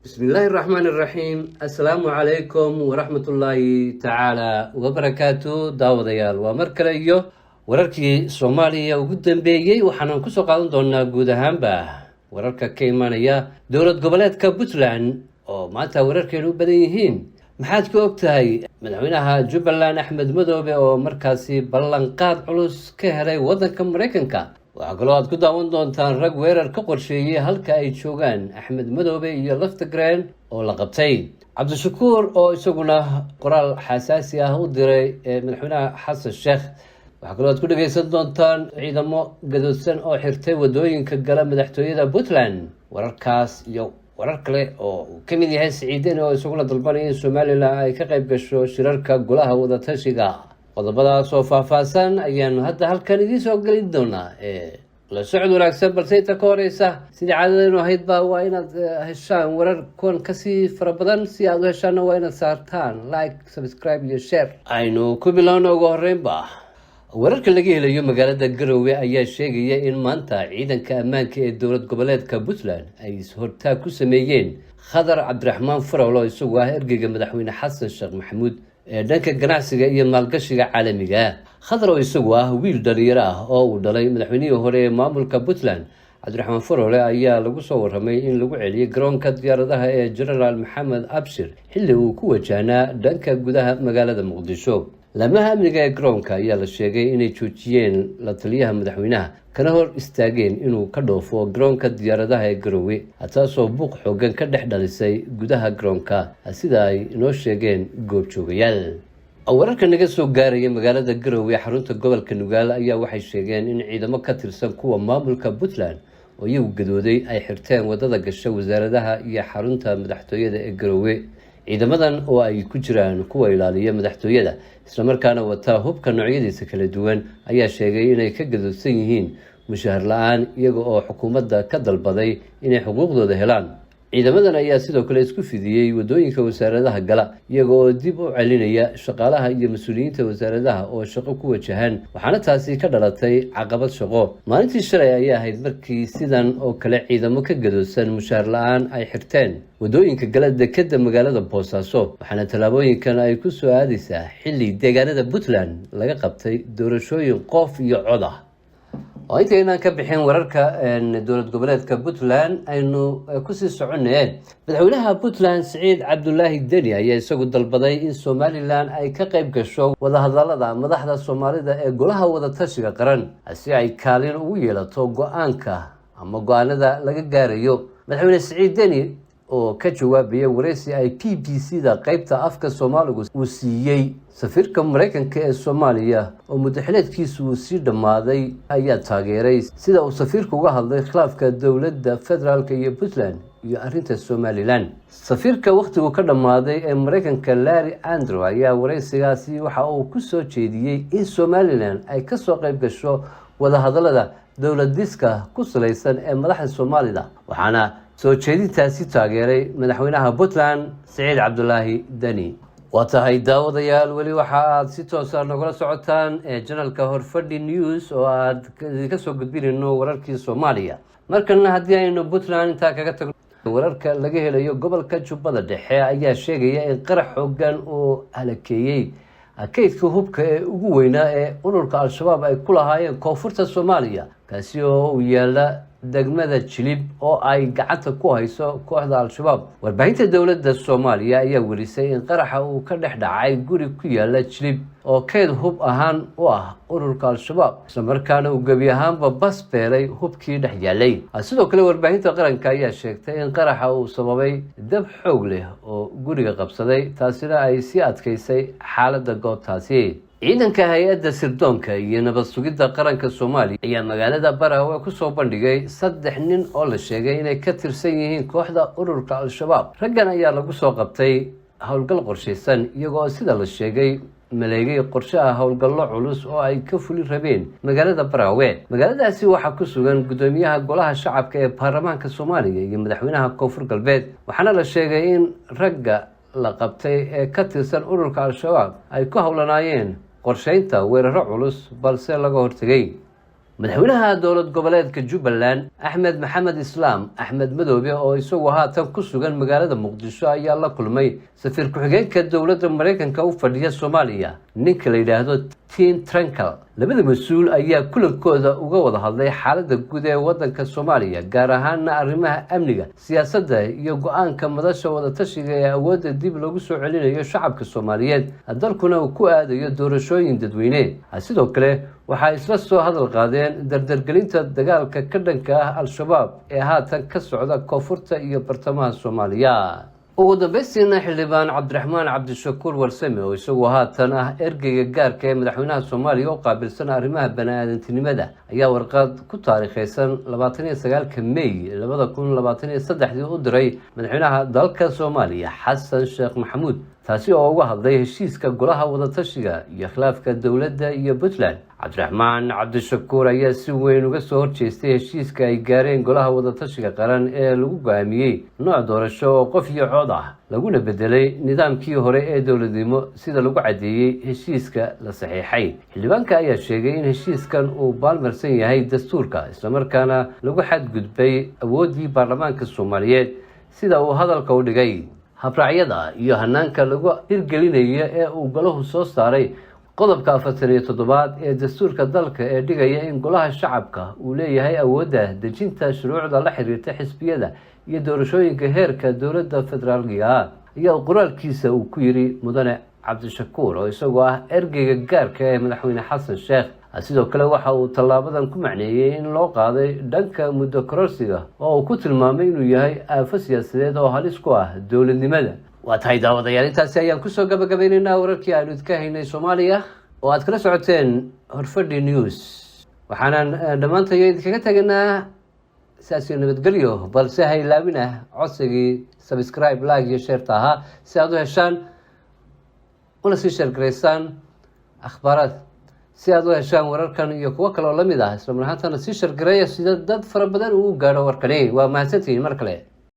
Bismillaahi raxmaan iraxiim. Assalaamu calaykum waraxmatullaahi tacaala wabarakaatu. Daawadayaal, waa mar kale iyo wararkii Soomaaliya ugu dambeeyey. Waxaanan kusoo qaadan doonaa guud ahaanba wararka ka imanaya dowlad goboleedka Puntland oo maanta wararkeenu u badan yihiin. Maxaad ka og tahay madaxweynaha Jubbaland Axmed Madoobe oo markaasi ballanqaad culus ka helay waddanka Maraykanka? Waxaa kaloo aad ku daawan doontaan rag weerar ka qorsheeyey halka ay joogaan Axmed Madoobe iyo Laftagreen oo la qabtay, Cabdishakuur oo isaguna qoraal xasaasi ah u diray madaxweynaha Xasan Sheekh. Waxaa kaloo aad ku dhegeysan doontaan ciidamo gadoodsan oo xirtay wadooyinka gala madaxtooyada Puntland. Wararkaas iyo warar kale oo uu ka mid yahay Siciideni oo isaguna dalbanaya in Somaliland ay ka qayb gasho shirarka golaha wadatashiga, qodobadaas oo faahfaahsan ayaanu hadda halkan idiin soo gelin doonaa ee la socod wanaagsan. Balse inta ka horeysa, sidii caadadaynu ahaydba, waa inaad heshaan warar kuwan kasii fara badan. Si aad u heshaanna, waa inaad saartaan like, subscribe iyo share. Aynu ku bilowna. Ugu horeynba, wararka laga helayo magaalada Garowe ayaa sheegaya in maanta ciidanka ammaanka ee dowlad goboleedka Puntland ay is-hortaag ku sameeyeen Khadar Cabdiraxmaan Farowlo, oo isagu ah ergeyga madaxweyne Xasan Sheekh Maxamuud ee dhanka ganacsiga iyo maalgashiga caalamiga. Khadar oo isagu ah wiil dhalinyaro ah oo uu dhalay madaxweynihii hore ee maamulka Puntland Cabdiraxmaan Farole ayaa lagu soo waramay in lagu celiyey garoonka diyaaradaha ee Genaraal Maxamed Abshir xilli uu ku wajahnaa dhanka gudaha magaalada Muqdisho. Laamaha amniga ee garoonka ayaa la sheegay inay joojiyeen la taliyaha madaxweynaha, kana hor istaageen inuu ka dhoofo garoonka diyaaradaha ee Garowe, taasoo buuq xoogan ka dhex dhalisay gudaha garoonka, sida ay inoo sheegeen goobjoogayaal. Wararka naga soo gaaraya magaalada Garowe ee xarunta gobolka Nugaal ayaa waxay sheegeen in ciidamo ka tirsan kuwa maamulka Puntland oo iyagu gadooday ay xirteen wadada gasha wasaaradaha iyo xarunta madaxtooyada ee Garowe. Ciidamadan oo ay ku jiraan kuwa ilaaliya madaxtooyada, islamarkaana wataa hubka noocyadiisa kala duwan, ayaa sheegay inay ka gadoodsan yihiin mushahar la-aan, iyaga oo xukuumadda ka dalbaday inay xuquuqdooda helaan. Ciidamadan ayaa sidoo kale isku fidiyey wadooyinka wasaaradaha gala, iyaga oo dib u celinaya shaqaalaha iyo mas-uuliyiinta wasaaradaha oo shaqo ku wajahan, waxaana taasi ka dhalatay caqabad shaqo. Maalintii shalay ayay ahayd markii sidan oo kale ciidamo ka gadoodsan mushahar la-aan ay xirteen wadooyinka gala dekeda magaalada Boosaaso, waxaana tallaabooyinkan ay ku soo aadaysaa xilli deegaanada Puntland laga qabtay doorashooyin qof iyo cod ah. Oo intaynaan ka bixin wararka dowlad goboleedka Puntland, aynu kusii soconee, madaxweynaha Puntland Siciid Cabdulaahi Deni ayaa isagu dalbaday in Somaliland ay ka qayb gasho wadahadalada madaxda Soomaalida ee golaha wadatashiga qaran, si ay kaalin ugu yeelato go-aanka ama go-aanada laga gaarayo. Madaxweyne Siciid Deni oo ka jawaabaya wareysi ay BBC da qeybta afka Soomaaligu uu siiyey safiirka Maraykanka ee Soomaaliya oo muddaxileedkiisu uu sii dhammaaday, ayaa taageeray sida uu safiirku uga hadlay khilaafka dowladda federaalka iyo Puntland iyo arrinta Somaliland. Safiirka wakhtigu ka dhammaaday ee Maraykanka Larry Andrew ayaa wareysigaasi waxa uu ku soo jeediyey in Somaliland ay kasoo qayb gasho wadahadalada dowlad dhiska ku salaysan ee madaxda Soomaalida, waxaana soo jeedintaasi taageeray madaxweynaha Puntland Siciid Cabdulaahi Deni. Waa tahay, daawadayaal, weli waxa aad si toosa nogala socotaan ee channelka Horfadhi News oo aad idinka soo gudbinayno wararkii Soomaaliya. Markana haddii aynu Puntland intaa kaga tagno, wararka laga helayo gobolka Jubbada Dhexe ayaa sheegaya in qarax xoogan uu halakeeyey kaydka hubka ee ugu weynaa ee ururka Al-Shabaab ay ku lahaayeen koonfurta Soomaaliya, kaasi oo uu yaala degmada Jilib oo ay gacanta ku hayso kooxda Al-Shabaab. Warbaahinta dowladda Soomaaliya ayaa werisay in qaraxa uu ka dhex dhacay guri ku yaala Jilib oo kayd hub ahaan u ah ururka Al-Shabaab, islamarkaana uu gebi ahaanba bas beelay hubkii dhex yaalay. Sidoo kale, warbaahinta qaranka ayaa sheegtay in qaraxa uu sababay dab xoog leh oo guriga qabsaday, taasina ay sii adkaysay xaaladda goobtaasi. Ciidanka hay-adda sirdoonka iyo nabad sugidda qaranka Soomaaliya ayaa magaalada Baraawe kusoo bandhigay saddex nin oo la sheegay inay ka tirsan yihiin kooxda ururka Al-Shabaab. Raggan ayaa lagu soo qabtay howlgal qorshaysan, iyagoo sida la sheegay maleegay qorshe ah howlgallo culus oo ay ka fuli rabeen magaalada Baraawe. Magaaladaasi waxaa ku sugan guddoomiyaha golaha shacabka ee baarlamaanka Soomaaliya iyo madaxweynaha Koonfur Galbeed, waxaana la sheegay in ragga la qabtay ee ka tirsan ururka Al-Shabaab ay ku howlanaayeen qorsheynta weeraro culus, balse laga hortegay. Madaxweynaha dowlad goboleedka Jubbaland, Axmed Maxamed Islaam, Axmed Madoobe, oo isagu haatan ku sugan magaalada Muqdisho, ayaa la kulmay safiir ku-xigeenka dowladda Maraykanka u fadhiya Soomaaliya, ninka la yidhaahdo Tim Trenkle. Labada mas-uul ayaa kulankooda uga wada hadlay xaaladda guud ee waddanka Soomaaliya, gaar ahaana arrimaha amniga, siyaasadda iyo go-aanka madasha wadatashiga ee awoodda dib loogu soo celinayo shacabka Soomaaliyeed, dalkuna uu ku aadayo doorashooyin dadweyne. Sidoo kale waxaa isla soo hadal qaadeen dardargelinta dagaalka ka dhanka ah Al-Shabaab ee haatan ka socda koonfurta iyo bartamaha Soomaaliya. Ugu dambaystiina, xildhibaan Cabdiraxmaan Cabdishakuur Warsame, oo isagu haatan ah ergeyga gaarka ee madaxweynaha Soomaaliya u qaabilsan arrimaha bani-aadantinimada, ayaa warqad ku taariikhaysan 29-ka Mey 2023-dii u diray madaxweynaha dalka Soomaaliya, Xasan Sheekh Maxamuud, taasi oo uga hadlay heshiiska golaha wadatashiga iyo khilaafka dowladda iyo Puntland. Cabdiraxmaan Cabdishakuur ayaa si weyn uga soo horjeestay heshiiska ay gaareen golaha wadatashiga qaran ee lagu go-aamiyey nooc doorasho oo qof iyo cod ah, laguna bedelay nidaamkii hore ee dowladnimo, sida lagu caddeeyey heshiiska la saxiixay. Xildhibaanka ayaa sheegay in heshiiskan uu baalmarsan yahay dastuurka, islamarkaana lagu xadgudbay awooddii baarlamaanka Soomaaliyeed, sida uu hadalka u dhigay. Habraacyada iyo hanaanka lagu hirgelinayo ee uu golahu soo saaray, qodobka 47-aad ee dastuurka dalka ee dhigaya in golaha shacabka uu leeyahay awoodda dejinta shuruucda la xiriirta xisbiyada iyo doorashooyinka heerka dowladda federaalkiga ah, ayaa qoraalkiisa uu ku yiri mudane Cabdishakuur, oo isagoo ah ergeyga gaarka ee madaxweyne Xasan Sheekh. Sidoo kale waxa uu tallaabadan ku macneeyey in loo qaaday dhanka muddo kororsiga, oo uu ku tilmaamay inuu yahay aafo siyaasadeed oo halis ku ah dowladnimada. Waa tahay, daawadayaal, intaasi ayaan kusoo gabagabaynaynaa wararkii aanu idka haynay Soomaaliya oo aad kala socoteen Horfadhi News. Waxaanan dhammaantayo idinkaga teganaa sidaasiyo nabadgelyo, balse ha ilaawina codsigii subscribe, like iyo share-ta ahaa, si aad u heshaan una sii share garaysaan akhbaaraad, si aad u heshaan wararkan iyo kuwo kale oo lamid ah. Isla mar ahaantana sii share gareeya sida dad fara badan uu gaadho warkani. Waa mahadsantihiin mar kale.